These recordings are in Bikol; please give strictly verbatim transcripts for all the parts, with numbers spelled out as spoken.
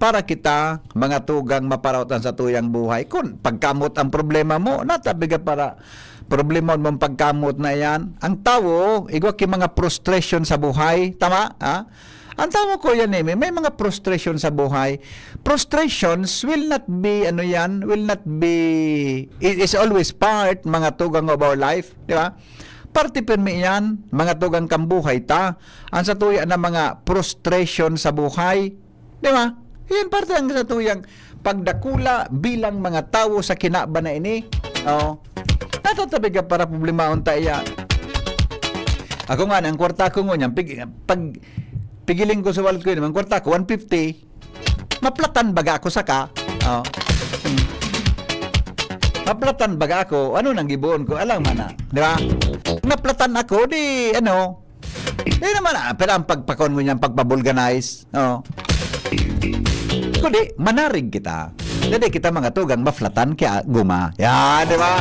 para kita, mga tugang, maparaot an satuyang buhay. Kun pagkamot ang problema mo, natabi ka para problema mong pagkamot na yan. Ang tawo, igwa ki mga frustration sa buhay. Tama? Ha? Ang tawo, Kuya Nemi, may mga frustration sa buhay. Frustrations will not be, ano yan, will not be, it is always part, mga tugang, of our life. Di ba? Parte pirmi yan, mga tugang, kan buhay ta. Ang satuya na mga frustration sa buhay, di ba? Yan parte ang satuyang pagdakula bilang mga tawo sa kinaban na ini. Oh. Natatabi ka para problemaon ta iya. Ako nga, ang kwarta ko ngunyan, pig, pag pigiling ko sa walk ko yun, ang kwarta ko, one fifty. Maplatan baga ako saka. Oh. Hmm. Maplatan baga ako, ano nang giboon ko? Alam man na, di ba? Naplatan ako, di, ano, di naman, ah, pero ang pagpakon mo niyan, pagpabulganize, oh. Kundi, manarig kita. Dadi kita mga tugang maflatan kaya guma. Yan, di ba?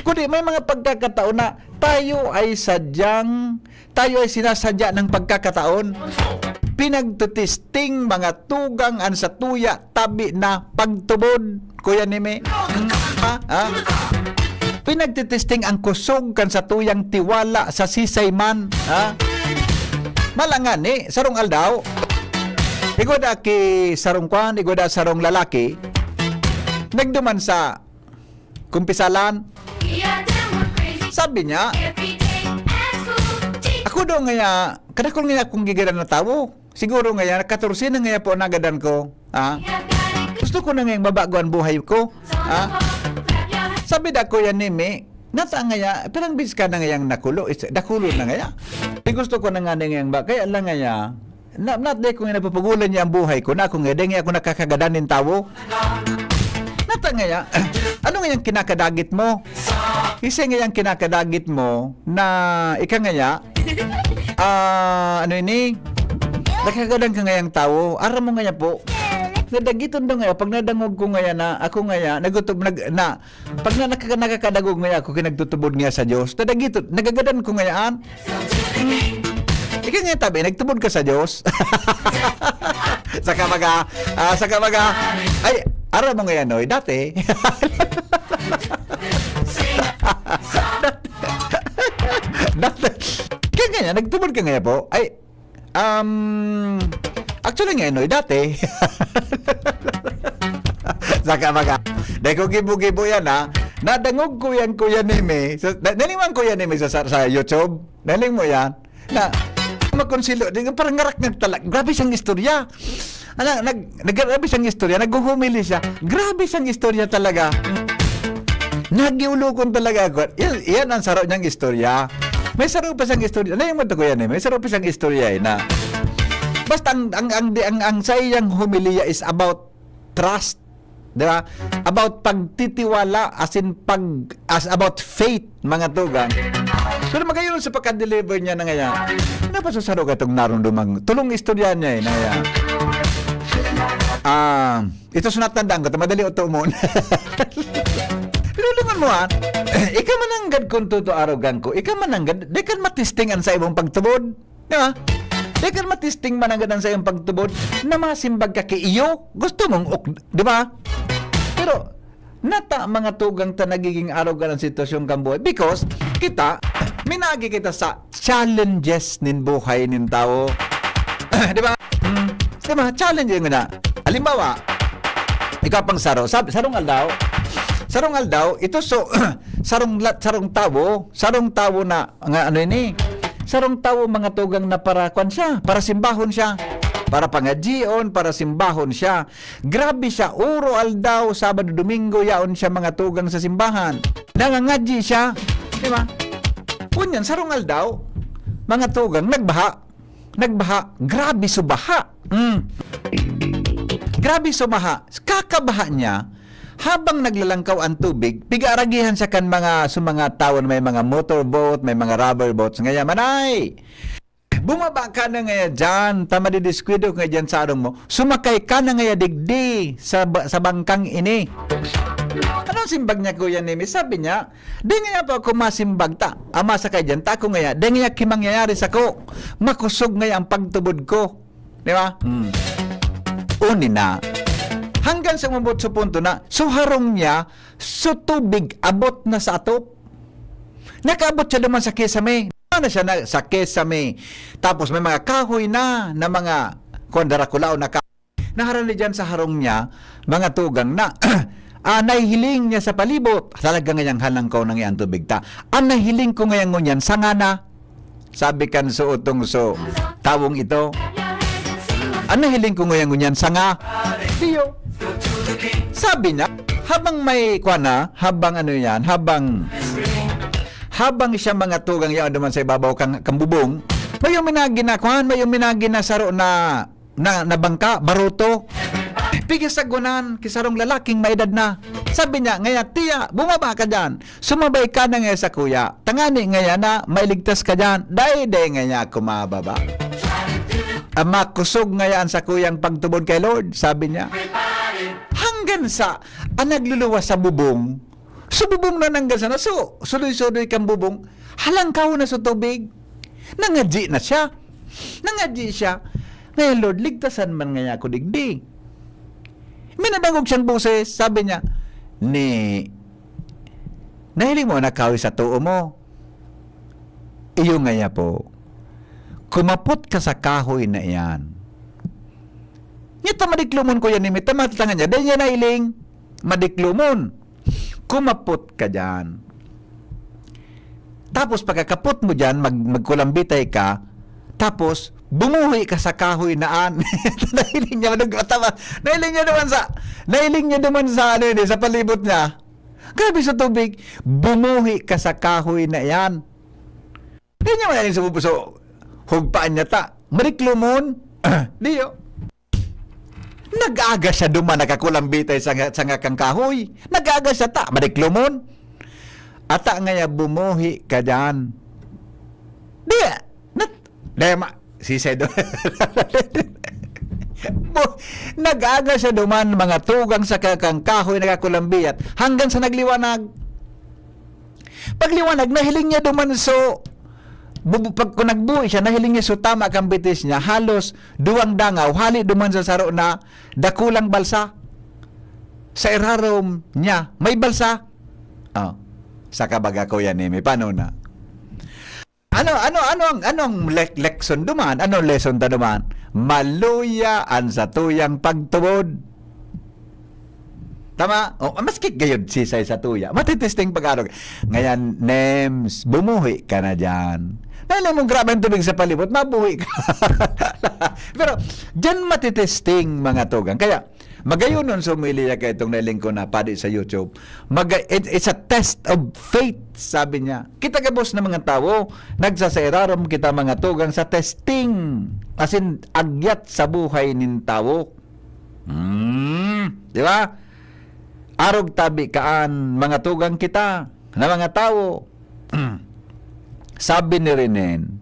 Kundi, may mga pagkakataon na tayo ay sadyang, tayo ay sinasadya ng pagkakataon. Pinagtitesting mga tugang an satuya, tabi na pagtubod, Kuya Neme. Ha? Ha? Pinagtitesting ang kusog kan satuyang tiwala sa sisay man. Ha? Malangani, sarong aldaw, igwa da ki sarong kwan, igwa da sarong lalaki, nagduman sa kumpisalan. Sabi niya, ako daw ngaya, kadakol ngaya akong gigiran na tawo. Siguro ngaya, katorse na ngaya po nagadan ko. Ah? Gusto ko na ngayang mabago ang buhay ko. Ah? Sabi da, Kuya Nemi, nata ngaya, pirang bis ka na ngayang nakulo, is, nakulo na ngaya. Di gusto ko na nga na ngayang ba, kaya lang ngaya, na, na, di ko nga napapagulan niya ang buhay ko, na ako nga, di nga ako nakakagadan ng tawo. Nata ngaya, ano ngayang kinakadagit mo? Isa ngayang kinakadagit mo na ika ngaya, ah, ano ini? Nakagadan ka ngayang tawo. Aram mo ngaya po, nadagiton daw ngaya, pag nadangog ko ngaya na, ako ngaya, nagutob, nag, na, pag na, nakaka-, nakakadangog ngaya ako, kinagtutubod ngaya sa Diyos, nadagiton, nagagadan ko ngayaan. Ika ngaya tabi, nagtubod ka sa Diyos. Saka baga, ah, saka baga, ay, aram mo ngaya, Noy, dati. Dati. Kaya ngaya, nagtubod ka ngaya po. Ay, um, actually ngaya, Noy, dati. Saka baga, dahil ko gibo-gibo yan, ha. Nadangog ko yan, Kuya Neme. Sa, na, nalingan ko yan, Neme, sa, sa, sa YouTube. Naling mo yan. Na, makonsilo, di, parang ngarak nagtala. Grabe siyang istorya. Ano, nag, nag, grabe siyang istorya. Naghuhumili siya. Grabe siyang istorya talaga. Nagiulukon talaga ako. Yan, yan ang saro niyang istorya. May saro pa siyang istorya. Ano yung mata ko yan eh? May saro pa siyang istorya eh na. Basta ang, ang, ang, ang, ang sa iyang humiliya is about trust. Di ba? About pagtitiwala, as in pag, as about faith, mga tugang. Pero magayon sa pagka-deliver niya na ngaya, napasasaro ka itong narumdumang tulong istorya niya eh, na ngaya. Ah, ito sunat tandaan ko, ito madali o tumon. Pero lingon mo ah, ika mananggad kung tuto arogan ko, ika mananggad, di kan matisting an sa imong pagtubod. Di ba? Di kan matisting mananggad an sa iyong pagtubod na masimbag ka ki iyo. Gusto mong, ok, di ba? Pero, nata mga tugang ta nagiging arogan ang sitwasyon kan buhay. Because, kita, minagi kita sa challenges nin buhay nin tao. Di ba? Mm. Di ba? Challenge yun na. Halimbawa, ikaw pang saro, sab-, sarong aldaw, sarong aldaw, ito so, sarong lat, sarong tawo, sarong tawo na, nga ano ini, sarong tawo mga tugang na para kwan siya, para simbahon siya, para pangadyion, para simbahon siya. Grabe siya, oro aldaw, Sabado, Domingo, yaon siya mga tugang sa simbahan. Nangangadyi siya, di ba? Kunyan, sarong aldaw, mga tugang, nagbaha. Nagbaha. Grabe so baha. Mm. Grabe so baha. Kakabaha niya, habang naglalangkaw ang tubig, pigaaragihan siya kan mga, sa mga tawo na may mga motorboat, may mga rubber boats. Ngaya, manay! Bumaba ka na ngaya dyan, ta madidiskwidyo ka dyan sa arong mo. Sumakay ka na ngaya digdi sa, ba-, sa bangkang ini. Anong simbag niya, Kuya Nemi? Sabi niya, "Di ngaya pa ako masimbag ta. Ama sa kay dyan, ta ako ngaya. Di ngaya ki mangyayari sa ko. Makosog ngaya ang pagtubod ko." Di ba? Hmm. Uni na. Hanggang sa umabot sa punto na, so harong niya, so tubig, abot na sa atop. Nakaabot siya duman sa kisame. Ano siya na, sa kisame. Tapos may mga kahoy na, na mga, kwan, darakulaw na kahoy. Naharani dyan sa harong niya, mga tugang na, ah, nahihiling niya sa palibot. Talaga ngayang halangkaw na ngayang tubig ta. Ang nahiling ko ngayang ngunyan, sanga na. Sabi kan suotong so, tawong ito. Ang nahiling ko ngayang ngunyan, sanga. Diyo. Sabi niya, habang may, kwa na, habang ano yan, habang, habang siya mga tugang yan, duman sa ibabaw kang, kang bubong, may uminagi na, kwan, may uminagi na saro na, na, na bangka, baruto. Pigisagunan, kisarong lalaking maedad na. Sabi niya, ngaya, "Tiya, bumaba ka dyan. Sumabay ka na ngaya sa kuya. Tangani ngaya na, mailigtas ka dyan." Dai, dai ngaya kumababa. Ang makusog ngaya ang sakuyang pagtubod kay Lord, sabi niya. Hanggang sa, ang nagluluwas sa bubong, so bubong na nanggasan na. So, sudoy-sudoy kang bubong, halangkaw na sa tubig. Nangadyi na siya. Nangadyi siya. Ngayon, Lord, ligtasan man ngaya ako digdi. May nadangog siyang boses, sabi niya, ni, "Nahiling mo na kahoy sa too mo?" "Iyo ngaya po." "Kumapot ka sa kahoy na iyan." Ngita madiklumon ko yan, ni Mita, matangan niya, dahil niya nahiling, madiklumon. "Kumapot ka dyan. Tapos pagkakapot mo dyan, mag, magkulambitay ka, tapos bumuhi ka sa kahoy na an." Nahiling niya, manug-, tama. Nahiling niya naman sa, nahiling niya naman sa, ano yun eh, sa palibot niya. Grabe sa tubig, "Bumuhi ka sa kahoy na yan." Di niya man sa, so, hugpaan niya ta. Mariklomon, diyo. Nag-aga siya duman, nakakulambitay sa nga, sa nga kang kahoy. Nag-aga siya ta, mariklomon. Ata ngaya, "Bumuhi ka dyan." Di, nat, di ma, si Sedo. Bu-, nag-aga siya duman, mga tugang sa ka-, kang kahoy, nakakulambiyat, hanggang sa nagliwanag. Pagliwanag, nahiling niya duman so, bu-, pag, kung nagbuhi siya, nahiling niya so tama kang bitis niya, halos duwang dangaw, hali duman sa saro na dakulang balsa. Sa irarom niya, may balsa. Oh, sa kabaga ko yan, eh, may paano na? Ano, ano, ano ang, ano ang lek-, lekson duman? Ano lesson ta duman? Maluya an satuyang pagtubod. Tama? O, maski gayod sisay satuya, matitesting pag-arog. Ngayon, Nems, bumuhi ka na dyan. Nahiling mong grabe ang tubig sa palibot, mabuhi ka. Pero, dyan matitesting, mga tugang. Kaya, magayonon sa humiliya kay itong nahiling ko na padi sa YouTube. Maga-, it, it's a test of faith, sabi niya. Kita gabos na mga tawo, nagsasairarom kita mga tugang sa testing. As in, agyat sa buhay nin tawo. Hmm, di ba? Arog tabi kaan, mga tugang kita, na mga tawo. Sabi ni Renen,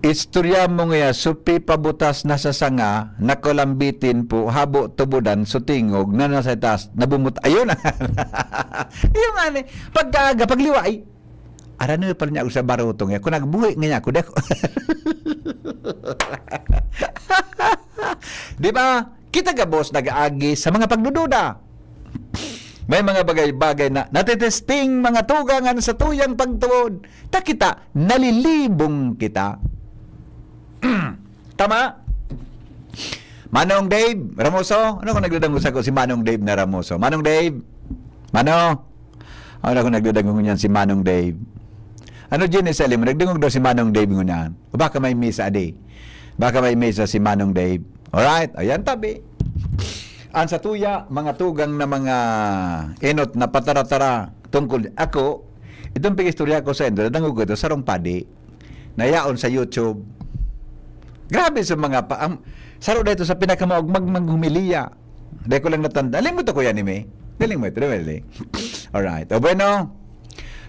"Istorya mo ngaya, supi pabutas na sa sanga, nakulambitin po, habo tubudan, sutingog, na nasa taas, nabumut-," ayun na. Yung nga ni, pagkaaga, pagliwa, ay, "Arano pala niya ako sa barutong yan. Kung nagbuhi nga niya ako, di ako." Di ba? Kita gabos nag-aagi sa mga pagdududa. May mga bagay-bagay na natitesting mga tugangan sa tuyang pagtuod. Ta kita, nalilibong kita. Tama? Manong Dave Ramoso? Ano kung nagdadangog sa ko si Manong Dave na Ramoso? Manong Dave? Mano? Ano kung nagdadangog niyan si Manong Dave? Ano, Jenny Salim? Nagdangog daw si Manong Dave ngunyan. O baka may misa, adi? Baka may misa si Manong Dave. Alright? Ayan, tabi. Ang satuya, mga tugang na mga enot na patara-tara tungkol ako, itong pag-istorya ko sa indo, nadangog ko ito, sarong padi, nayaon sa YouTube. Grabe sa mga pa, ang, saro na ito sa pinakamaog mag-, maghumiliya. Dahil ko lang natanda. Alam mo ito, Kuya Nime? Galing mo ito, galing. Alright. O bueno,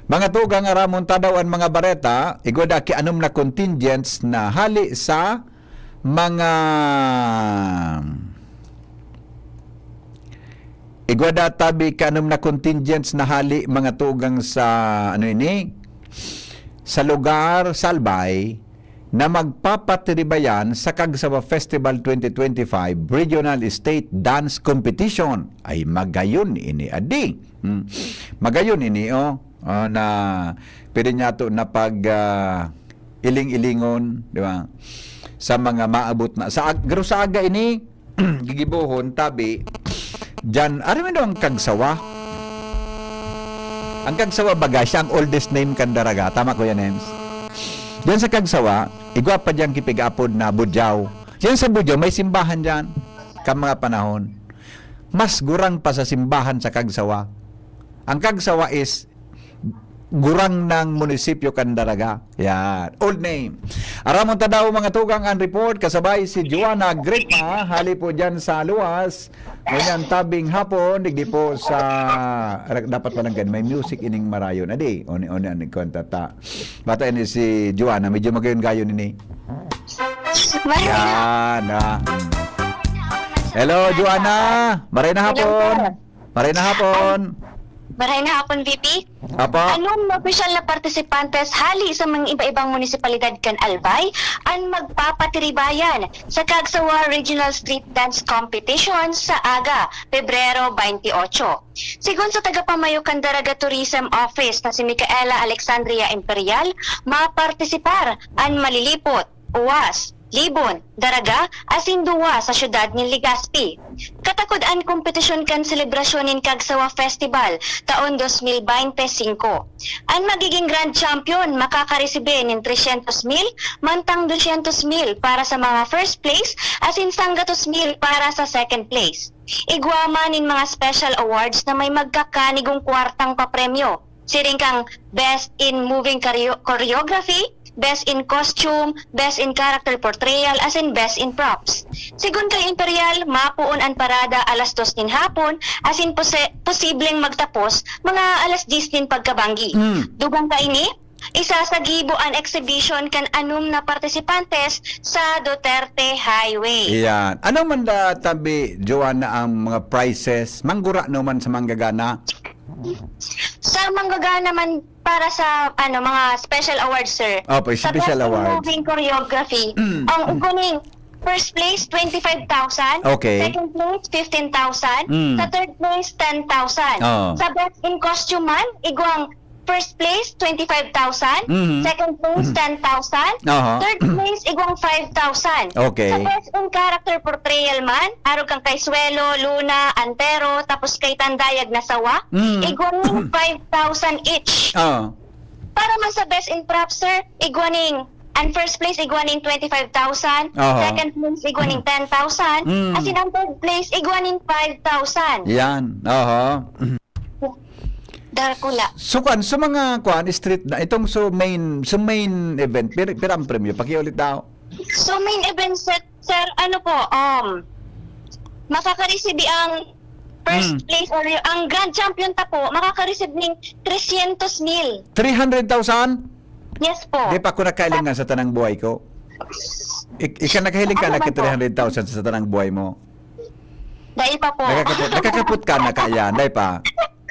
mga tugang, aramon ta daw ang mga bareta, igwa da ki anom na contingents na hali sa mga, igwa da tabi ki anom na contingents na hali, mga tugang, sa, ano ini? Sa lugar, Salbay, na magpapatiribayan sa Kagsawa Festival twenty twenty-five Regional State Dance Competition. Ay, magayon ini, adi. Hmm. Magayon ini, oh. Ah, na pwede niya to na pag, ah, iling-ilingon, di ba? Sa mga maabot na. Sa ag-, pero sa aga ini, gigibohon, tabi, diyan, aram mo ang Kagsawa? Ang Kagsawa baga, siya ang oldest name kan Daraga. Tama, Kuya Nems? Diyan sa Kagsawa, igwa pa diyang kipig-apod na Budyaw. Diyan sa Budyaw, may simbahan diyan. Kan mga panahon. Mas gurang pa sa simbahan sa Kagsawa. Ang Kagsawa is gurang ng munisipyo kan Daraga. Yan. Old name. Aramon ta daw, mga tugang, ang report. Kasabay si Joanna Gripa. Hali po dyan sa luwas. Ngunyan tabing hapon, digdi po sa, dapat palang ganun, may music ining marayon. Adi, oni-oni, ani, kwenta ta. Bata ini si Joanna, medyo magayon-gayon ini. Yan, ah. Hello, Joanna. Maray na hapon. Maray na hapon. Maray na hapon, V P. Apo. Anom na opisyal na partisipantes hali sa mga iba-ibang munisipalidad kan Albay an magpapatiribayan sa Kagsawa Regional Street Dance Competition sa aga, Pebrero twenty-eight. Sigon sa tagapamayo kan Daraga Tourism Office na si Micaela Alexandria Imperial, mapartisipar an Malilipot, Uwas, Libon, Daraga, asin duwa sa siyudad nin Legazpi. Katakod an kompetisyon kan selebrasyon nin Kagsawa Festival taon dos mil bente singko. An magiging grand champion makakaresibe nin tresyentos mil mantang dosyentos mil para sa mga first place asin sanggatos mil para sa second place. Igwa man nin mga special awards na may magkakanigong kwartang papremyo. Siring kang Best in Moving Choreo-, Choreography, Best in Costume, Best in Character Portrayal, asin Best in Props. Sigon kay Imperial, mapoon an parada alas dos nin hapon, asin pose-, posibleng magtapos mga alas diyes nin pagkabanggi. Mm. Dugang kaini, isasagibo an exhibition kan anom na partisipantes sa Duterte Highway. Iyan. Ano man da, tabi, Joanna, ang mga prizes? Manggurano man sa manggagana? Sa manggagana man, para sa, ano, mga special awards, sir. Opo, sa special Best in awards. Moving Choreography, Mm. ang igwa ning first place, twenty-five thousand. Okay. Second place, fifteen thousand. Mm. Sa third place, ten thousand. Oo. Sa Best in Costume man, igwang first place, twenty-five thousand. Mm. Second place, Mm. ten thousand. Aha. Third place, igwang five thousand. Okay. Sa Best in Character Portrayal man, arog kan kay Suelo, Luna, Antero, tapos kay Tandayag na Sawa, Mm. igwa ning five thousand each. Oo. Para man sa Best in Props, sir, igwa ning, ang first place, igwa ning twenty-five thousand, Aha. second place, igwa ning ten thousand, Mm. asin ang third place, igwa ning five thousand. Yan, aha. Darkula. So, kwan, so mga, kwan, street na, itong so main, so main event, pira, pira ang premyo? Pakiulit daw. So, main event set, sir, ano po, um, makaka-receive ang first Mm. place or y-, ang grand champion ta po, makaka-receive ning tresyentos mil. Three hundred thousand? Yes po. Di pa ako nakahiling nga sa tanang buhay ko. Ik-, ika nakahiling ka Ano na ba ki po? three hundred thousand sa tanang buhay mo? Dai pa po. Nakakapot, nakakapot ka na kaya, dai pa?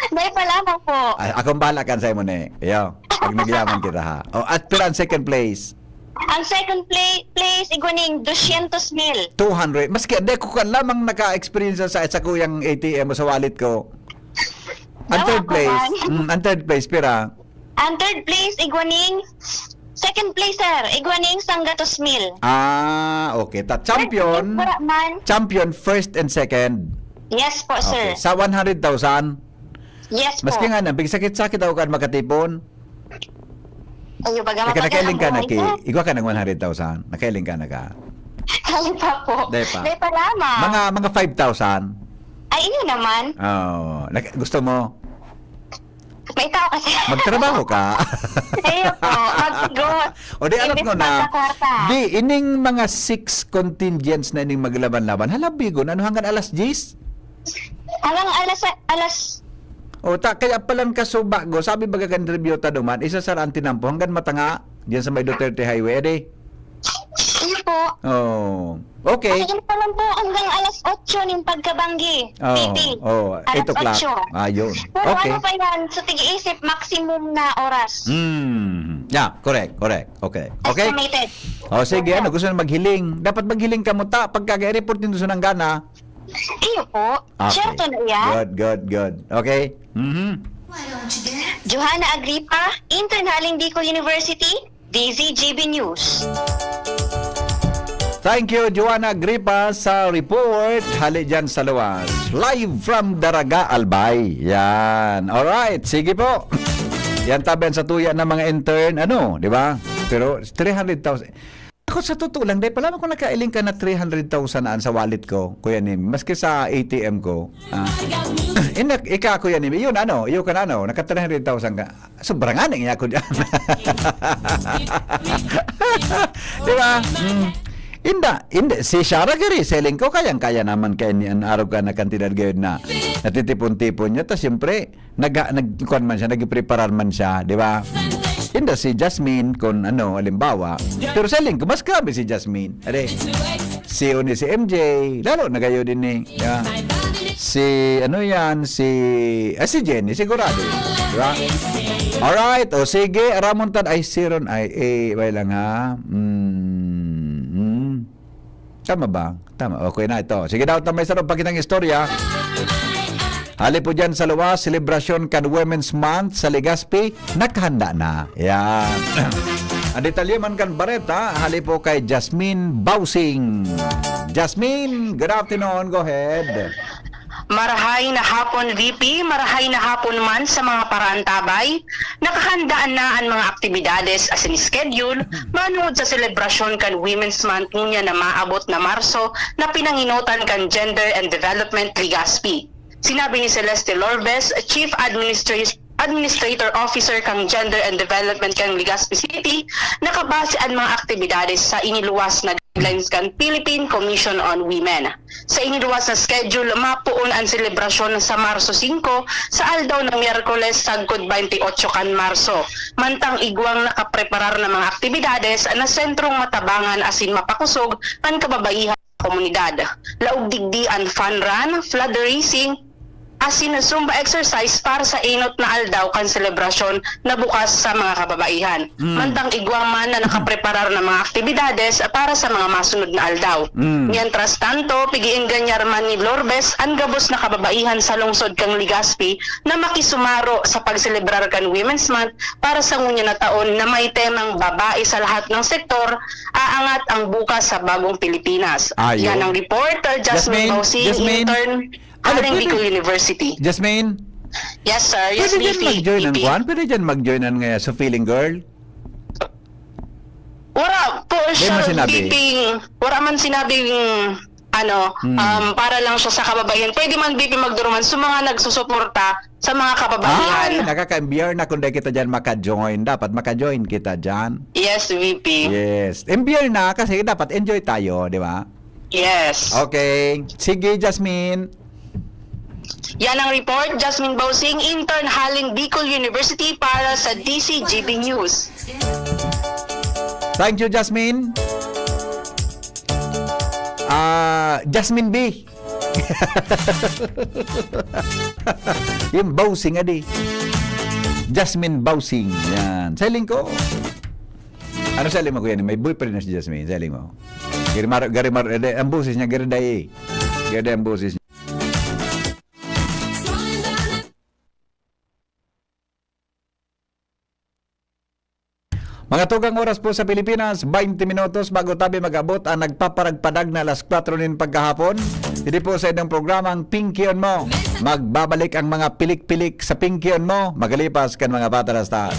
Dai pa lamang po. Ay, akong bahala kan sa imo ni. Iyo, pag nagyaman kita, ha. O, at pero ang second place? Ang second pla-, place, igwa ning dosyentos mil. Two hundred. Maski, di ko ka lamang naka-experience sa, sa kuyang A T M o sa wallet ko. Ang Dawa third ko place, man. mm, ang third place, pira? Ang third place, igwa ning, second place, sir, igwa ning sanggatos mil. Ah, okay. Ta champion, First, wala man. champion, first and second. Yes po, Okay. sir. Sa one hundred thousand? Yes Maski po. nga na, pigsakit-sakit ako kan makatipon. Ayo, baga Ika, mapagkakamayan, nakahiling ka na ki, sir. igwa ka ng one hundred thousand. Nakahiling ka na ka. Dai pa po. Dai pa. Dai pa lamang. Mga, mga five thousand. Ay, iyo naman. Oo. Nag-, gusto mo? May tao kasi. Magtrabaho ka. Iyo po, magsigot. O di, alam Imbis ko na. magkakwarta. Di, ining mga six contingents na ining maglaban-laban. Hala, bigon, ano hanggang alas diyes? Hanggang alas, alas O, ta, kaya palan kasuba ko, sabi baga kan interview ta duman, isa sa raan tinampo, hanggang matanga, diyan sa may Duterte Highway, edi? Iyo po. Oh, okay. Ay, yun pa lang po, hanggang alas otso ning pagkabanggi, Oh, P P. oh, Alas eight o'clock. otso. Ah, yun. Pero Okay. ano pa yan, sa tig-iisip, maximum na oras. Hmm. Yeah, correct, correct. Okay. Okay? Estimated. O, sige, ano, gusto na maghiling. Dapat maghiling ka mo ta, pagka report nindo sa nanggana. Iyo po. Okay. Siyempre na iyan. Good, good, good. Okay? Mhm. Johanna Agripa, intern haling Bicol University, D Z G B News. Thank you, Joanna Agripa, sa report. Hali dyan sa luwas. Live from Daraga, Albay. Yan. Alright, sige po. Yan tabi ang satuya ng mga intern. Ano, di ba? Pero three hundred thousand. Ako sa totoo lang, dahil pala ako nakailing ka na three hundred thousand na sa wallet ko, Kuya Nim, maski sa A T M ko. Ah, indak, ika, Kuya Nim, yun ano, yun ka na ano, naka three hundred thousand ka. Sobra nga na iya ko dyan. Di ba? Mm. Inda, inda, si Shara Gary, selling ko, kayang-kaya naman kaya ni an arog ka na kantidad gayod na natitipon-tipon niya. Tapos siyempre, nag, nag, kuwan man siya, nagpreparar man siya, di ba? Inda si Jasmine, kung ano, halimbawa. Pero selling ko, mas grabe si Jasmine. Are, si Oni, si M J, lalo na kayo din eh. Yeah. Si, ano yan, si, ah, si Jenny, sigurado. Di ba? Alright, o sige, Ramon Tad, ay, si Ron, ay, eh, way lang ha. Mm, mm. Tama ba? Tama, okay na ito. Sige daw, tambay sa loob, pakitang istorya. Hali po dyan sa luwas, selebrasyon kan Women's Month sa Legazpi, nakahanda na. Yan. Ang detalye man kan bareta, hali po kay Jasmine Bausing. Jasmine, good afternoon. Go ahead. Marahay na hapon, V P. Marahay na hapon man sa mga paraantabay. Nakahanda na an mga aktibidades asin schedule manongod sa selebrasyon kan Women's Month ngunyan na maabot na Marso na pinanginotan kan Gender and Development Legazpi. Sinabi ni Celeste Lorbes, Chief Administra- Administrator Officer kan Gender and Development kan Legazpi City, na kabase an mga aktibidades sa iniluwas na guidelines kan Philippine Commission on Women. Sa iniluwas na schedule, mapoon an selebrasyon sa Marso singko, sa aldaw na Miyerkules, sagkod twenty-eight kan Marso. Mantang igwang nakapreparar na mga aktibidades na sentrong matabangan asin mapakusog an kababaihan sa komunidad. Laog digdi an fun run, flag raising, asin Zumba exercise para sa enot na aldaw kan selebrasyon na bukas sa mga kababaihan. Mm. Mantang igwa man na nakapreparar na mga aktibidades para sa mga masunod na aldaw. Mm. Mientras tanto, pig-iinganyar man ni Lorbes an gabos na kababaihan sa lungsod kan Legazpi na makisumaro sa pagselebrar kan Women's Month para sa ngunyan na taon na may temang Babae sa Lahat ng Sektor, Aangat ang Bukas sa Bagong Pilipinas. Ayun. Yan ang report, uh, Jasmine Jasmine, Bausing, Jasmine. Intern, Ano, Allen pwede Bicol University. Jasmine? Yes, sir. Yes, Pwede dyan V P, mag-join ang V P. Kwan? Pwede dyan mag-join ang, eh, sa Feeling Girl? Wala po Di mo siya sinabi? Biping, wala man sinabing, ano, Hmm. um, para lang siya sa kababaihan. Pwede man, V P, magduruman sa mga nagsusuporta sa mga kababaihan. Ay, nakaka-M B R na kung di kita dyan maka-join. Dapat maka-join kita dyan. Yes, V P. Yes. M B R na kasi dapat enjoy tayo, di ba? Yes. Okay. Sige, Jasmine. Yan ang report, Jasmine Bausing, intern Halin Bicol University para sa D C G B News. Thank you, Jasmine. Ah, Jasmine B. Yung Bausing, adi. Jasmine Bausing. Yan. Sa hiling ko. Ano sa hiling mo, kuya? May boyfriend na si Jasmine. Sa hiling mo. Garimar, garimar, eh, ang boses niya, gariday eh. Gariday ang boses niya. Mga tugang oras po sa Pilipinas, twenty minutos bago tabi mag-abot ang nagpaparagpadag na alas kwatro nin pagkahapon. Didi po sa inyong programang Pinkion Mo. Magbabalik ang mga pilik-pilik sa Pinkion Mo, magalipas kan mga patarastas.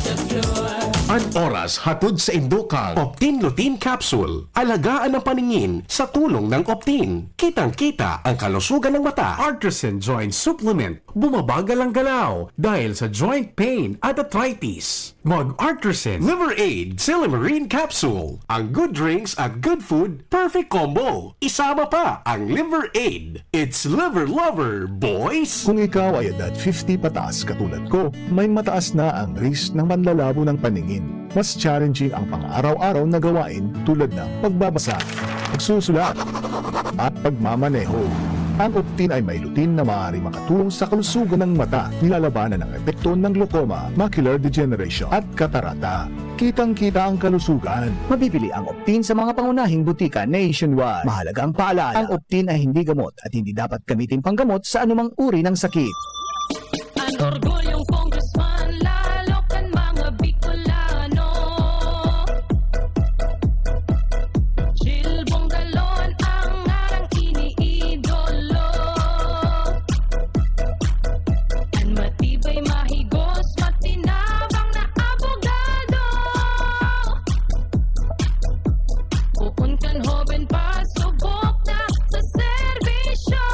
An oras hatod sa indo kan Optin Lutein Capsule. Alagaan ang paningin sa tulong ng Optin. Kitang-kita ang kalusugan ng mata. Artisan Joint Supplement. Bumabagal ang galaw dahil sa joint pain at arthritis. Mag-Artisan Liver Aid Silymarin Capsule. Ang good drinks at good food, perfect combo. Isama pa ang Liver Aid. It's Liver Lover, boys! Kung ikaw ay edad fifty pataas katulad ko, may mataas na ang risk ng panlalabo ng paningin. Mas challenging ang pang-araw-araw na gawain tulad ng pagbabasa, pagsusulat, at pagmamaneho. Ang Optin ay may lutein na maaaring makatulong sa kalusugan ng mata, nilalabanan ang epekto ng glaucoma, macular degeneration, at katarata. Kitang-kita ang kalusugan. Mabibili ang Optin sa mga pangunahing butika nationwide. Mahalagang paalala, ang Optin ay hindi gamot at hindi dapat gamitin panggamot sa anumang uri ng sakit. An orgulyong congressman, lalo kan mga Bicolano. Jill Bongalon ang ngarang iniidolo. An matibay, mahigos, matinabang na abogado. Poon kan hoben pa, subok na sa serbisyo.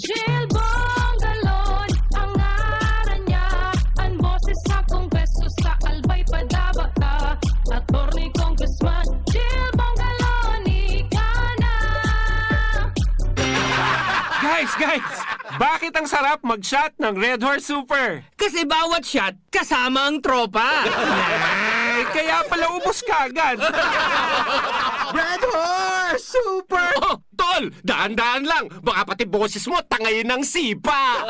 Jill Bongalon ang ngaran niya, an boses sa Kongreso, sa Albay padaba ka. Attorney Congressman Jill Bongalon, ika na! Guys, guys! Bakit ang sarap mag-shot ng Red Horse Super? Kasi bawat shot, kasama ang tropa. Ay, kaya pala ubos ka agad. Red Horse Super! Oh, tol! Dahan-dahan lang! Baka pati boses mo, tangayin ng sipa!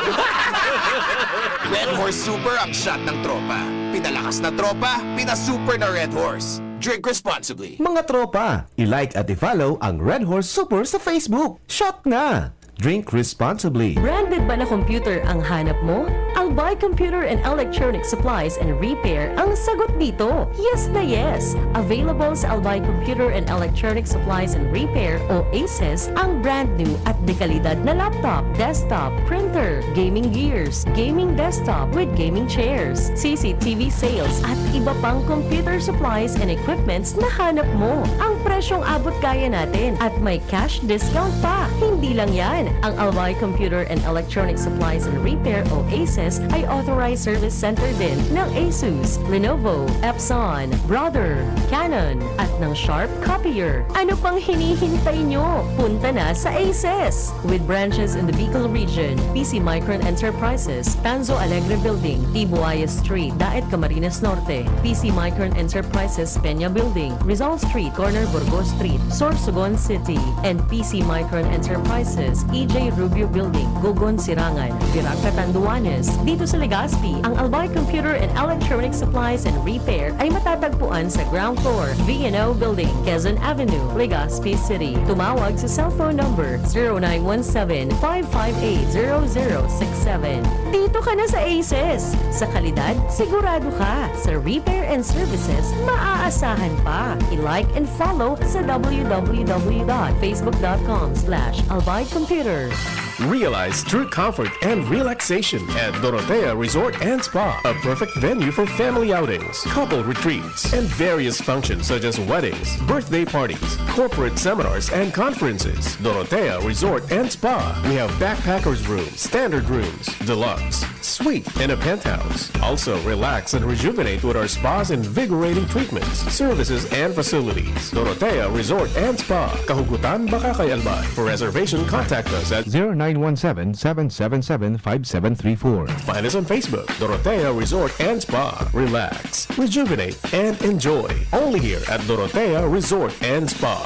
Red Horse Super ang shot ng tropa. Pinalakas na tropa, pinasuper na Red Horse. Drink responsibly. Mga tropa, i-like at i-follow ang Red Horse Super sa Facebook. Shot na! Drink responsibly. Branded ba na computer ang hanap mo? Albay Computer and Electronic Supplies and Repair ang sagot dito. Yes na yes! Available sa Albay Computer and Electronic Supplies and Repair o ACES ang brand new at dekalidad na laptop, desktop, printer, gaming gears, gaming desktop with gaming chairs, C C T V sales at iba pang computer supplies and equipments na hanap mo. Ang presyong abot kaya natin at may cash discount pa. Hindi lang yan, ang Albay Computer and Electronic Supplies and Repair o ACES ay authorized service center din ng Asus, Lenovo, Epson, Brother, Canon, at ng Sharp Copier. Ano pang hinihintay nyo? Punta na sa ACES! With branches in the Bicol region, P C Micron Enterprises, Tanzo Alegre Building, Tibuaya Street, Daet, Camarines Norte, P C Micron Enterprises, Peña Building, Rizal Street, corner Burgos Street, Sorsogon City, and P C Micron Enterprises, E J Rubio Building, Gogon, Sirangan, Virac, Catanduanes. Dito sa Legazpi, ang Albay Computer and Electronic Supplies and Repair ay matatagpuan sa ground floor, V and O Building, Quezon Avenue, Legazpi City. Tumawag sa cellphone number zero nine one seven, five five eight, zero zero six seven. Dito ka na sa ACES! Sa kalidad, sigurado ka. Sa repair and services, maaasahan pa. I-like and follow sa w w w dot facebook dot com slash albay computer. Realize true comfort and relaxation at Dorotea Resort and Spa, a perfect venue for family outings, couple retreats, and various functions such as weddings, birthday parties, corporate seminars, and conferences. Dorotea Resort and Spa. We have backpackers room, standard rooms, deluxe, suite, and a penthouse. Also, relax and rejuvenate with our spa's invigorating treatments, services, and facilities. Dorotea Resort and Spa. Kahugutan baka kay Albay. For reservation, contact us at zero nine one seven, seven seven seven, five seven three four. Find us on Facebook, Dorotea Resort and Spa. Relax, rejuvenate, and enjoy. Only here at Dorotea Resort and Spa.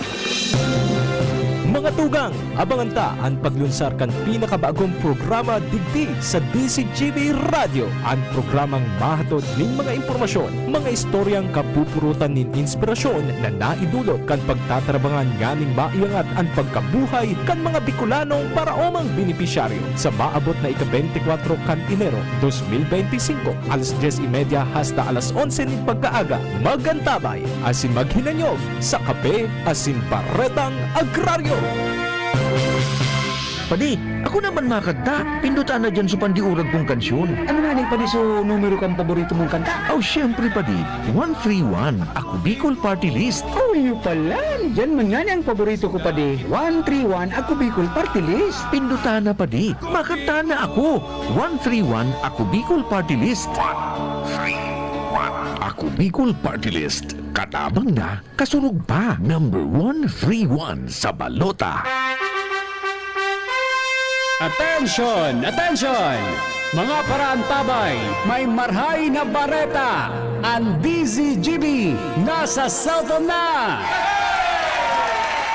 Mga tugang, abangan ta an paglunsar kan pinakabagong programa digdi sa D Z G B Radyo, an programang mahatod nin mga impormasyon, mga istoryang kapupurutan nin inspirasyon na naidulot kan pagtatrabangan nganing maiangat an pagkabuhay kan mga Bicolanong paraomang benepisyaryo. Sa maabot na ika-beintikwatro kan Enero, dos mil beintisinko, alas dyes y media hasta alas onse nin pagkaaga. Magantabay asin maghinanyog sa Kape asin Baretang Agraryo. Padi, ako naman makanta. Pindutan na dyan sa pandiurag kong kansyon. Ano nga ni, Padi, so numero kang paborito mong kanta? Oh, syempre, Padi. One three one, Ako Bicol Party List. Oh, yun pala. Yan man nga ni ang paborito ko, Padi. One three one, Ako Bicol Party List. Pindutan na, Padi. Makanta na ako. One three one, Ako Bicol Party List. One three one, Ako Bicol Party List. Katabang na, kasurog pa. Number one three one sa balota. Atensyon! Atensyon! Mga paraantabay, may marhay na bareta! Ang D Z G B nasa cellphone na!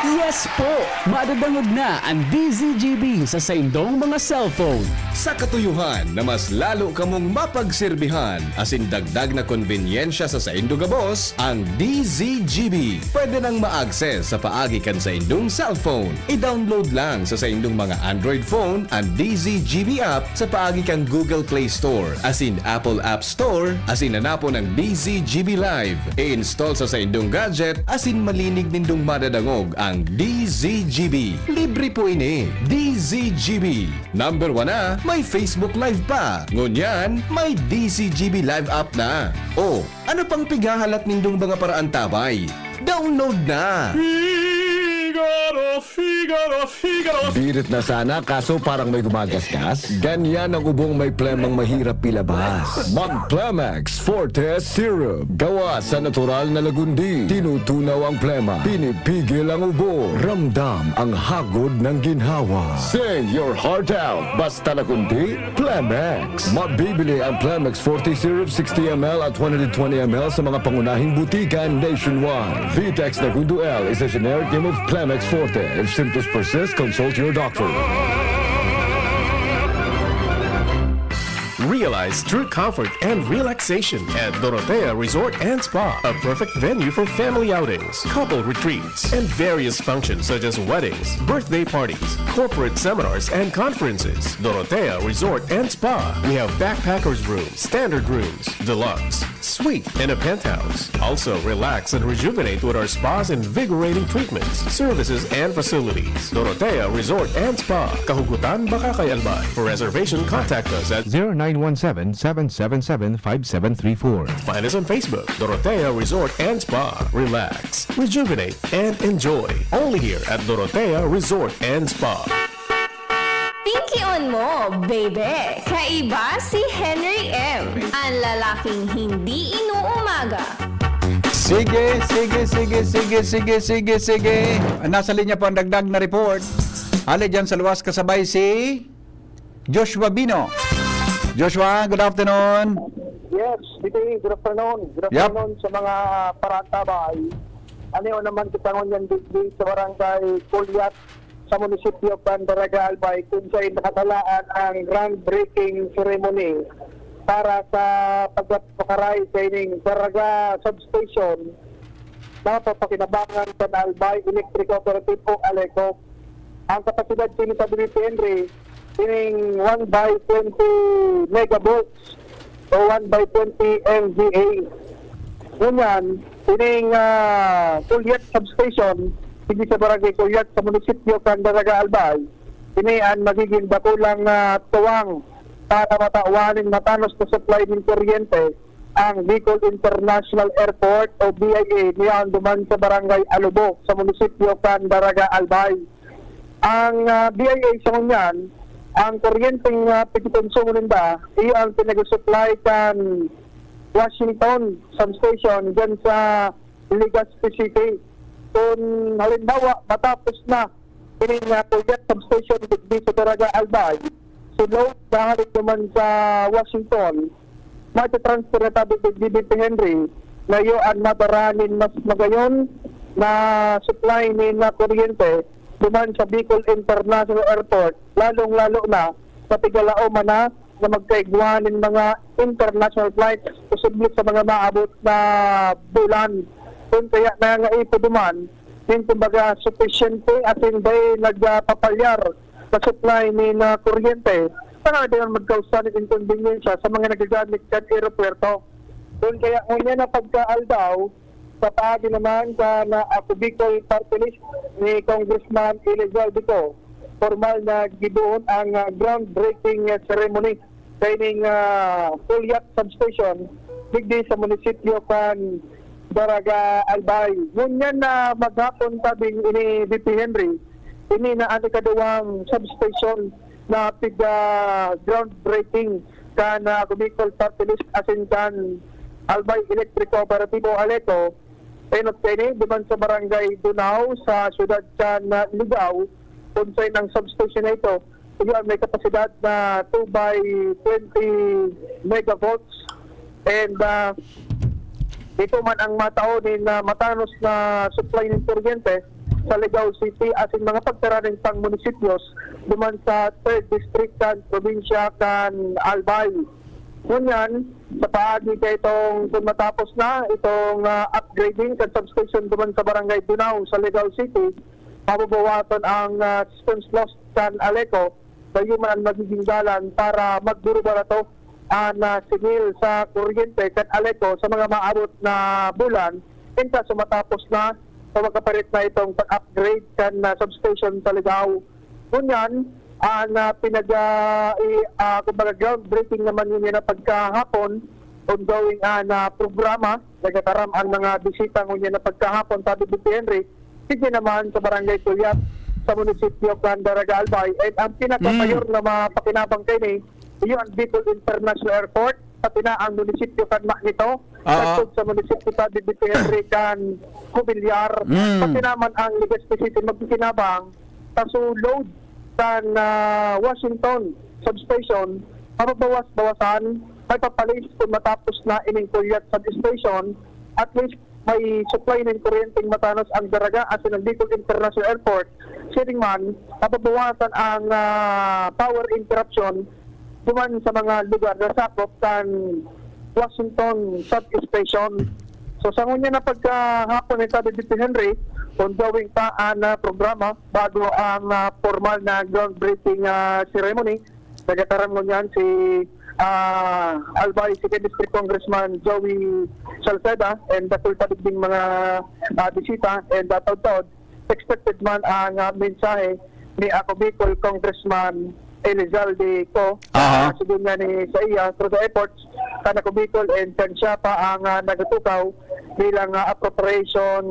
Yes po! Madadangog na an D Z G B sa saindong mga cellphone. Sa katuyohan na mas lalo kamong mapagserbihan asin dagdag na konbenyensya sa saindo gabos, ang D Z G B pwede nang ma-access sa paagi kan saindong cellphone. I-download lang sa saindong mga Android phone an D Z G B app sa paagi kan Google Play Store asin Apple App Store asin hanapon ang D Z G B Live. I-install sa saindong gadget asin malinig nindong madadangog ang D Z G B. Libre po ini. D Z G B. Number one na, may Facebook Live pa. Ngunyan, may D Z G B Live app na. O, ano pang pighahalat nindong mga paraantabay? Download na! Figaro, Figaro, Figaro. Birit na sana, kaso parang may gumagasgas. Ganyan ang ubong may plemang mahirap ilabas. Mag Plemex Forte Syrup. Gawa sa natural na lagundi. Tinutunaw ang plema. Pinipigil ang ubo. Ramdam ang hagod ng ginhawa. Sing your heart out. Basta lagundi, Plemex. Mabibili ang Plemex Forte Syrup sixty M L at one hundred twenty M L sa mga pangunahing butika nationwide. Vitex Nagundo L is a generic name of Plemex Forte. If symptoms persist, consult your doctor. Realize true comfort and relaxation at Dorotea Resort and Spa, a perfect venue for family outings, couple retreats, and various functions such as weddings, birthday parties, corporate seminars, and conferences. Dorotea Resort and Spa. We have backpackers room, standard rooms, deluxe, suite, and a penthouse. Also, relax and rejuvenate with our spa's invigorating treatments, services, and facilities. Dorotea Resort and Spa, Kahugutan, Bacacay, Albay. For reservation, contact us at zero nine one seven, seven seven seven, five seven three four. Find us on Facebook, Dorotea Resort and Spa. Relax, rejuvenate, and enjoy. Only here at Dorotea Resort and Spa. Pinkion mo, baby! Kaiba si Henry M, ang lalaking hindi inuumaga. Sige, sige, sige, sige, sige, sige, sige. Nasa linya po ang dagdag na report. Hali dyan sa luwas kasabay si Joshua Bino. Joshua, good afternoon. Yes, Bibi, good afternoon. Good Yep. afternoon sa mga paratabay. Ano yun naman kita ngunyan, Bibi, sa barangay Kulyat, sa munisipyo kan Daraga Albay, kung saan nakatalaan ang groundbreaking ceremony para sa pagpapakaray sa ining Daraga Substation na papakinabangan kan Albay Electric Cooperative o ALECO. Ang kapasidad sini sa B P Henry, ining one by twenty megavolts o one by twenty M V A. Ngunyan, ining ah, Kulyat Substation, hindi sa barangay Kulyat sa munisipyo kan Daraga Albay, ini ang magiging dakulang ah, tuwang para matawan nin matanos na supply nin kuryente ang Bicol International Airport o B I A niyan duman sa barangay Alubo sa munisipyo kan Daraga Albay. Ang ah, B I A sa ngunyan, ang kuryenteng ah, pikikonsumo ninda, iyo ang pinag-supply kan Washington substation dyan sa Legazpi City. Kung halimbawa, matapos na ining uh, Kulyat substation digdi sa Daraga Albay, si load na halik naman sa Washington, mati-transfer na tabi digdi Henry, na iyo ang madara nin mas magayon na supply nin na kuryente duman sa Bicol International Airport, lalong-lalo na sa pigalaom na na magkaigwa nin mga international flight, posible sa mga maabot na bulan. Kung kaya nangangaipo duman, nin kumbaga sufisyente asin dai nagpapalyar na supply nin ah, kuryente, para di man magkausa nin inkonbeniensya sa mga nagagamit kan eropuwerto. Kung kaya ngunyan na pagkaaldaw, sa paagi naman kan ah, Ako Bicol Party List ni Congressman Elias Zaldico, formal na gibohon ang ah, groundbreaking ah, ceremony sa ining ah, Pulyat Substation digdi sa munisipyo kan Daraga Albay. Ngunyan na maghapon tabing ini, V P Henry, ini na an ikaduwang substation na piga groundbreaking kan ah, Ako Bicol Party List asin kan Albay Electric Cooperativo ALECO. Enot kaini, duman sa Barangay Dunao sa siyudad kan ah, Ligao, kung saan ang substation na ito, iyan may kapasidad na two by twenty megavolts. And ah, ito man ang matao nin ah, matanos na supply ng kuryente sa Ligao City asin mga pagtaraning pang munisipios duman sa Third District kan probinsya kan Albay. Ngunyan, sa paagi kaitong kun matapos na itong, ah, upgrading kan substation duman sa Barangay Dunao sa Ligao City, mababawasan ang, ah, systems loss kan Aleco, gayo man an magigin dalan para magdurubarato an, ah, singil sa kuryente kan Aleco sa mga maabot na bulan, in kaso matapos na o makaparit na itong pag-upgrade kan, ah, substation sa Ligao. Ngunyan, an, ah, pinag, ah, i-, ah, kumbaga groundbreaking naman ngunyan na pagkahapon, ongoing an, ah, programa, nagtataram an mga bisita ngunyan na pagkahapon, sabi ni Henry, sige naman sa Barangay Tuyat, sa munisipyo kan Daraga Albay, and ang pinakamayor Mm. na mapakinabang kaini, iyo ang Bicol International Airport, pati na ang munisipyo kan Magneto, Oo. Sagkod sa munisipyo sa D D P Henry kan Cobillar, Mm. pati naman ang Legazpi City magkikinabang sa sulod kan, ah, Washington substation, mababawas-bawasan, may papalis kung matapos na ining Cobillar substation, at least may supply nin kuryenteng matanos ang Daraga asin ang Bicol International Airport. Siring man, mababawasan ang, ah, power interruption duman sa mga lugar na sakop kan Washington Substation. So, sa ngunyan na pagkahapon ni Sabi Henry, ongoing pa ang, ah, programa bago ang, ah, formal na groundbreaking, ah, ceremony. Nagataram ngunyan si, ah, Albay Second District Congressman Joey Salceda and dakul pa digding mga, ah, bisita and, ah, taod-taod expected man ang, ah, mensahe ni Ako Bicol Congressman Elizalde Co. Aha. Ah, sigon niya ni sa iya, through the efforts kan Ako Bicol and kan siya pa ang, ah, nagatukaw bilang, ah, appropriation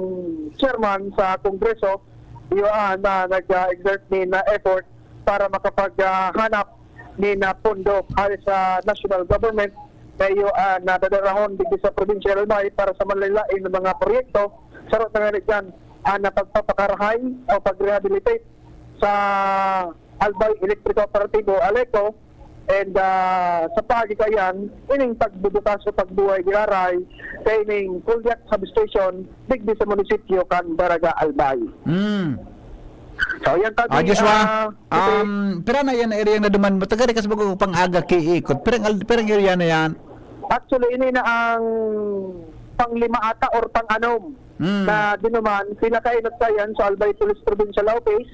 chairman sa Kongreso, iyo, ah, na nag, ah, exert nin, ah, effort para makapag, ah, hanap nin, ah, pondo hali sa national government na iyo, ah, na dadarahon digdi sa probinsya ng Albay para sa manlain-lain na mga proyekto. Sarot na nga ni dyan, ah, na pagpapakarahay o pag-rehabilitate sa Albay Electric Cooperativo, Aleco, and, ah, sa paagi kayan, ining pagbubukas o pagbuhay giraray kaining Kulyak Substation digdi sa munisipyo kan Daraga, Albay. Mm. So, yan tabi, Ah, Joshua, ah, sige. um, pira na yan area na duman mo? Taga Ricas bago pang aga kiikot. Pirang al-, pirang area na yan? Actually, ini na ang panglima ata or pang-anom Mm. na dinuman. Pinakainot sa yan sa Albay Police Provincial Office.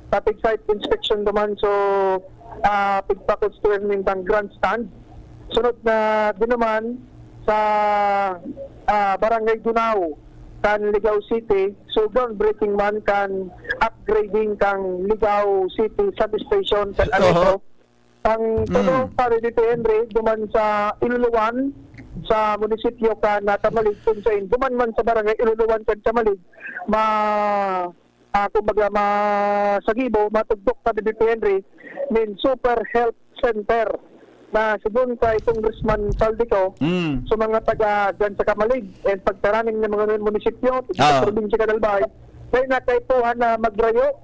Tapig site inspection duman. So, ah, pigpa-construir nindang grandstand. Sunod na dinuman sa, ah, Barangay Dunao, kan Ligao City. So, groundbreaking man kan upgrading kan Ligao City Substation kan Oho. Aleco. Ang tulo, Mm. pare dito, Henry, duman sa Iluluan, sa munisipyo kan Camalig, kung sain, duman man sa barangay Iluluan kan Camalig, ma-, ah, kumbaga, masagibo, matugtok sa D D P Henry, nin Super Health Center na sigon kay Congressman Saldico, Mm. sa mga taga dyan sa Camalig, and pagtaraning ng mga munisipyo, sa Oo. probinsya kan Albay, dahil na kaipuhan na magrayo,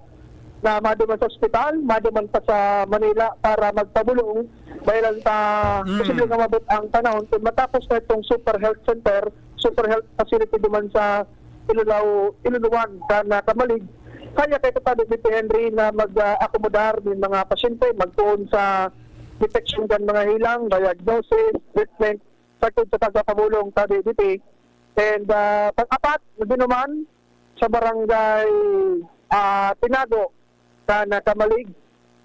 na maduman sa ospital, maduman pa sa Manila para magpabulong, dahil ang ta-, Mm. posible nga mabot ang panahon kung matapos na itong Super Health Center, Super Health Facility duman sa Ilulao-, Iluluan kan, ah, Camalig. Kaya kay Tatado Henry na mag, ah, akomodar nin mga pasyente, magpoon sa detection kan mga helang, diagnosis, treatment, sagkod sa pagpapabulong sa D D P. And, ah, pang-apat, na dinuman sa barangay, ah, Tinago, sa Camalig,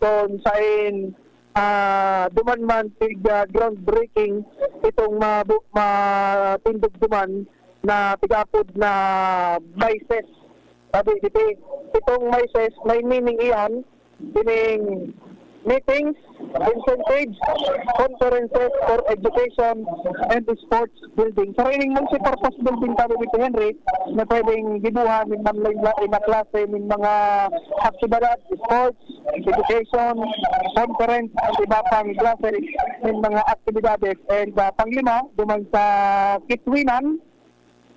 kung sain, ah, duman man tig, ah, groundbreaking itong mabu-, matindog duman na tig-apod na MICES. Sabi, dito, itong MICES, may meaning iyan, meaning meetings, incentives, conferences for education, and sports building. Sa ining multi-purpose building, sabi dito, Henry, na pwedeng gibuhan ng lain-lain na klase ng mga aktibidad, sports, education, conference, at iba pang klase ng mga aktibidades. And, ah, panglima, duman sa Kitwinan,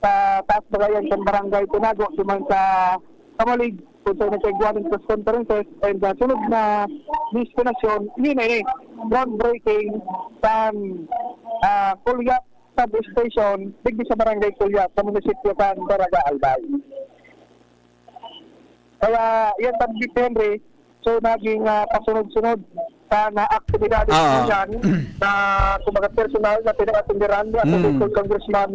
sa taas bagayan kan Barangay Tinago, duman sa Camalig, kung sa nagkaigwanan press conferences, and, ah, sunod na destinasyon, yun na eh, groundbreaking sa, ah, Kulyat Substation, digdi sa Barangay Kulyat, sa munisipyo kan Daraga, Albay. Kaya yan, Sir Henry, so naging ah, pasunod-sunod sa na aktibidades Oo. na yan na kumbaga personal na pinag-atenderan ni Mm. Associate Congressman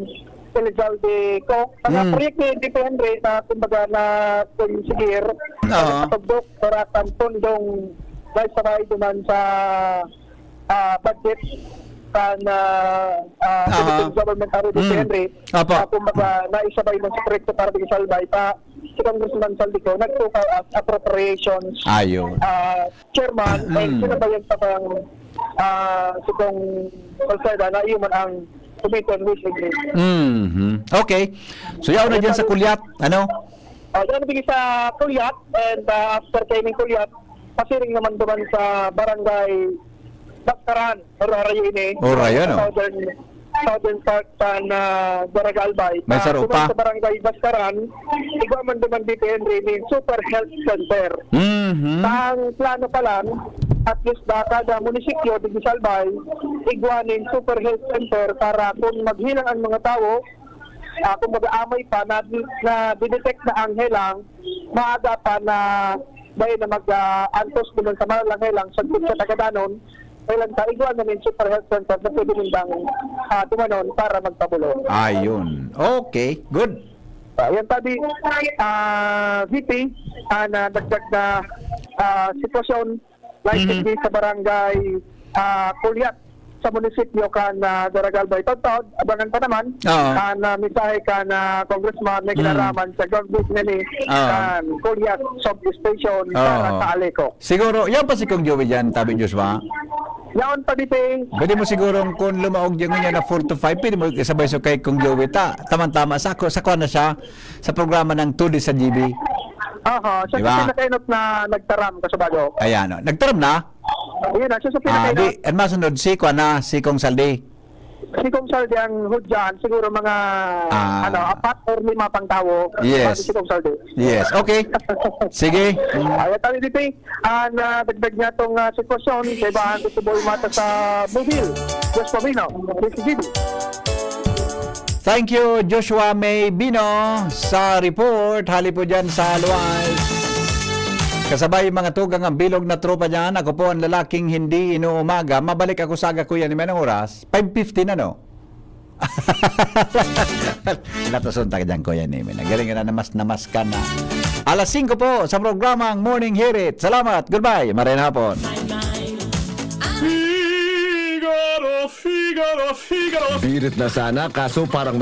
Elizalde Co. Ang Mm. proyekto ni Henry na kumbaga na consider Oo. sa pagdok para sa pundong may sabay duman sa ah, budget kan ah, ah, Aha. Philippine Government Aro de Mm. Henry. Apo. Ah, kumbaga, naisabay man sa proyekto para di Salbay pa si Congressman Saldico nagtukar as appropriations Ayo. ah, chairman and Mm. sinabayan pa kang ah, si Cong Salceda na iyo man ang committee on ways and means. Mhm. Okay. So, yaw na Ayan, dyan sa sabi Kulyat. Ano? Oh, yan bigay sa Kulyat and ah, after training Kulyat, pasiring naman duman sa barangay Baskaran, Orario ini. Orario, no? Southern, southern part sa na Daraga Albay. May Ah, sarupa. duman sa barangay Baskaran, igwa man duman dito Henry ning Super Health Center. Mhm. Sa ang plano pa lang, at least ba kada munisipyo di Albay, igwa ning Super Health Center para kung maghilang ang mga tao, ah, kumbaga amay pa na, na detect na ang helang, maaga pa na dahil na mag ah, antos naman sa malalang helang sa sa tagadanon, kailan sa igwa na ning Super Health Center na pwede nindang ah, tumanon para magpabulo. Ayun. Okay. Good. Ah, yan tabi, ah, V P, ah, na dagdag na ah, sitwasyon, like Mhm. sa barangay ah, Kulyat sa munisipyo kan ah, Daraga Albay. Taud-taud, abangan pa naman Oo. ah, na mensahe kan ah, Congressman na Mm. ginaraman sa gagawin na ni Oo. kan Kulyat Substation Oo. para sa Aleco. Siguro, yan pa si Kong Joey dyan, tabi Diyos ba? Yaon pa, Biping. Pwede mo siguro kung lumaog dyan ngayon na four to five, pwede mo isabay sa kay Kong Joey. Ta, tama-tama, sa, sa kuha na siya, sa programa ng Today sa G B. Aha, siya Di ba? sa pinakainot na nagtaram, Kasubado. Ayan, oh. Nagtaram na? Ayun na, siya sa Ah, pinakainot. di, ang masunod, si kuha na, si Kong Saldi. Si Kong Saldi ang hudyan, siguro mga, Ah. ano, apat or lima pang tawo. Yes. Sabi si Kong Saldi. Yes, okay. Sige. Mm. Ay, tabi, Biping. Ah, nadagdag niya tong ah, sitwasyon, kaibahan ko si Boy Mata sa Bubil. Diyos pamino, D C G B. Thank you, Joshua May Bino, sa report. Hali po dyan sa Luwais. Kasabay mga tugang ang bilog na tropa dyan. Ako po ang lalaking hindi inuumaga. Mabalik ako sa aga, kuya, ni menong oras. Five fifteen, ano? Natason ta ka dyan, Kuya Neme. Nagaling na namas, namas ka na. Alas singko po sa programang Morning Hirit. Salamat. Goodbye. Marayang hapon. Figaro, Figaro, Figaro. Birit na sana, kaso parang